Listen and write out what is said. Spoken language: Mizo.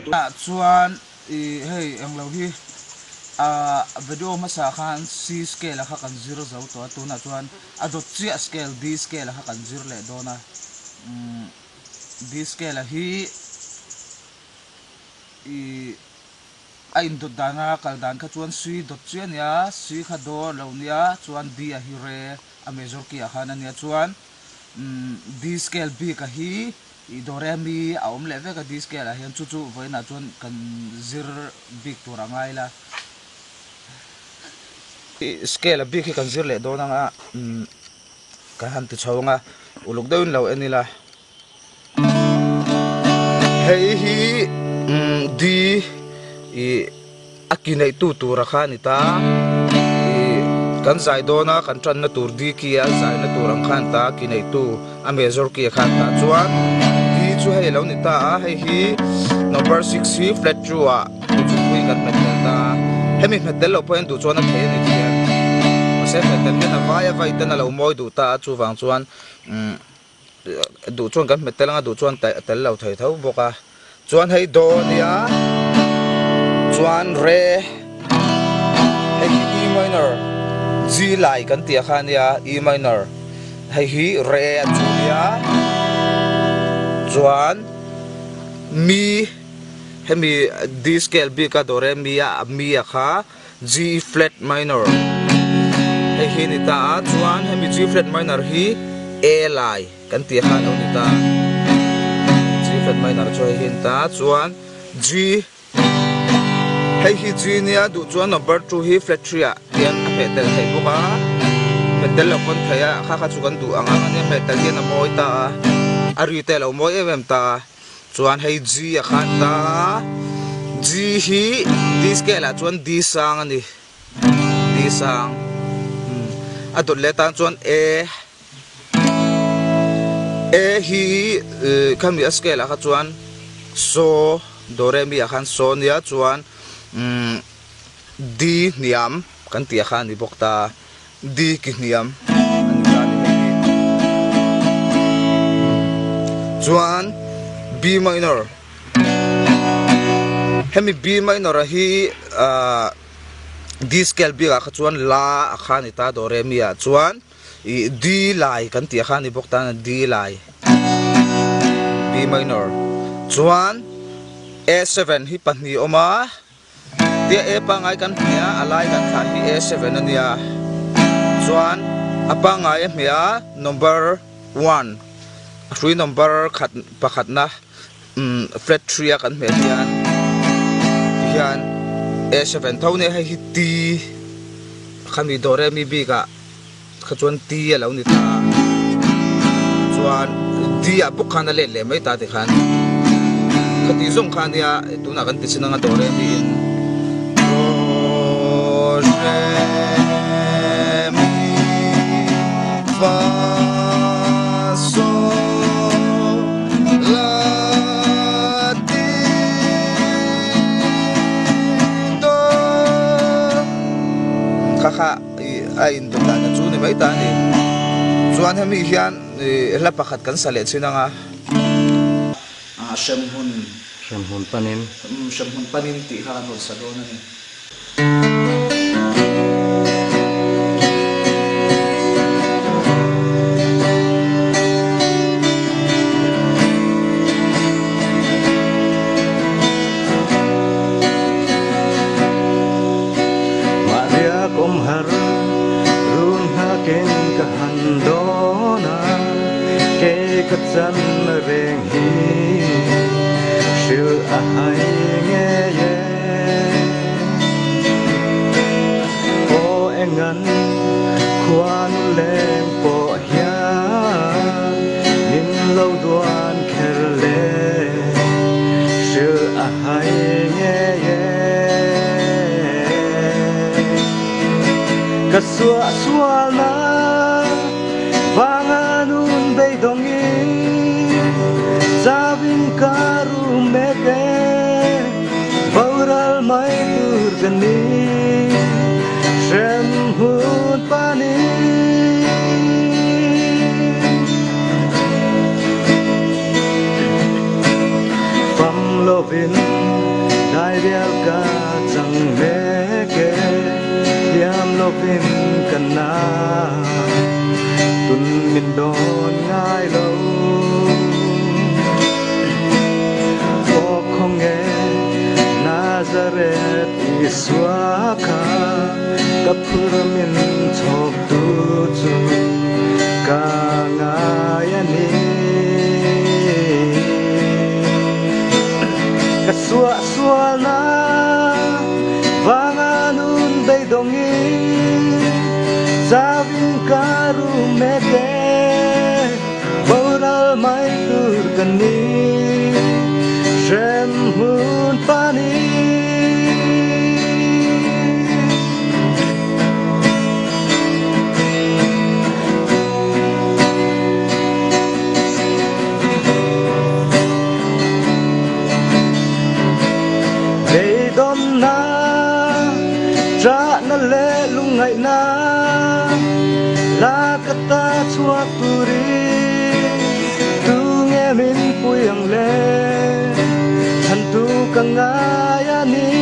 Ah chuan i hei englo hi ah video hmasa khan C scale a kha kan zir zo tawh a tunah chuan a dawt chiah scale D scale a kha kan zir leh dawn a umm D scale a hi i a indawt dana kal dan kha chuan C dawt chiah a nia C kha do lo nia chuan D a hi re a major key ah khan a nia chuan umm D scale bik a hi I do re mi a awm leh vek a D scale ah hian chu chu vawiinah chuan kan zir bik tur a ngai la. I scale a bik hi kan zir leh dawn anga kan han ti chho anga uluk deuhin lo en ila. Hei hi D i A ki neihtu tura kha a ni ta. Ih, kan zai dawn a, kan tanna tur D key a zaina tur ang khan ta, ki neihtu a major key a khan ta chuan D chu hei a lo ni ta a, hei hi number six hi flat two ah tuchungpui kan hmet tel ta a, hemi hmet tel loh pawh hian duh chuan a thei a ni thian. Mahse hmet tel hian a vai a vai ten a lo mawi duh ta a, chuvang chuan umm duh chuan kan hmet tel anga duh chuan tel lo thei tho bawk a chuan hei do ania chuan re hei hi E minor G lai kan tih kha ania E minor hei hi re a chu nia chuan mi hemi D scale bik a do re mi a mi a kha G flat minor hei hi a ni ta a chuan hemi G flat minor hi A lai kan tih kha a lo ni ta G flat minor chu hei hi a ni ta a chuan G hei hi G nia duh chuan number 2 hi flat 3 ah hian a hmeh tel theih bawk a hmeh tel loh pawn theih a kha kha chu kan duh ang ang a nia hmeh tel hian a mawi ta a a ri te a lo mawi em em ta a. Chuan hei G a khan ta a, G hi D scale ah chuan D sang a ni, D sang a dawt leh tan chuan A, A hi khami a scale ah kha chuan So, Do Re Mi ah khan So nia chuan D hniam kan tih ah khan a ni bawk ta. Di ki hniam a ni ta ni hei hi. Chuan B minor hemi B minor a hi ah D scale bik ah kha chuan la a kha a ni ta do re mi ah chuan ih D lai kan tih a kha a ni bawk ta a D lai B minor chuan A7 hi pahnih a awm a. Tia A pangngai kan hmeh a, a lai kan thlah hi A7 a nia. Chuan a pangngai a hmeh a number one, a hrui number khat pakhatna umm flat 3 a kan hmeh hian tihian A7 tho nia hei hi T khami do re mi bikah kha chuan T a lo ni ta a, chuan D ah bawk khan a let leh mai ta tikhan khati zawng kha ania tunah kan ti chin anga do re mi in do re mi fa sol la ti do kha kha. Ih a indawt dan a chu ni mai ta a ni. Chuan hemi hian ih hla pakhat kan sa leh chin ang a. Ah hremhmun. Hremhmun panin. Umm hremhmun panin tih kha kan rawn sa dawn a ni. Mahriak awm har run nghakin ka han dawn a, kei ka chan reng hi hrilh a hai ngei e. Aw engan khuanu leng pawh hian min lo duan kher le, hrilh a hai ngei e. Ka suah sualna vanga nun beidawngin chavin ka rum mek e, boral mai tur ka ni hrem hmun panin. Fam lovin. Lairial ka chang mek e, hliam lovin ka na, tun min dawn ngai lo. Aw khawnge Nazareth Isua kha, ka phur min chhawk tu chu ka ngai a ni. Ka suah sualna vanga nun beidawngin chauhin ka rum mek e, boral mai tur ka ni, hremhmun pani. Beidawnna, ṭahna leh lungngaihna lak ata chhuak turin tunge min pui ang le, chhantu ka ngai a ni.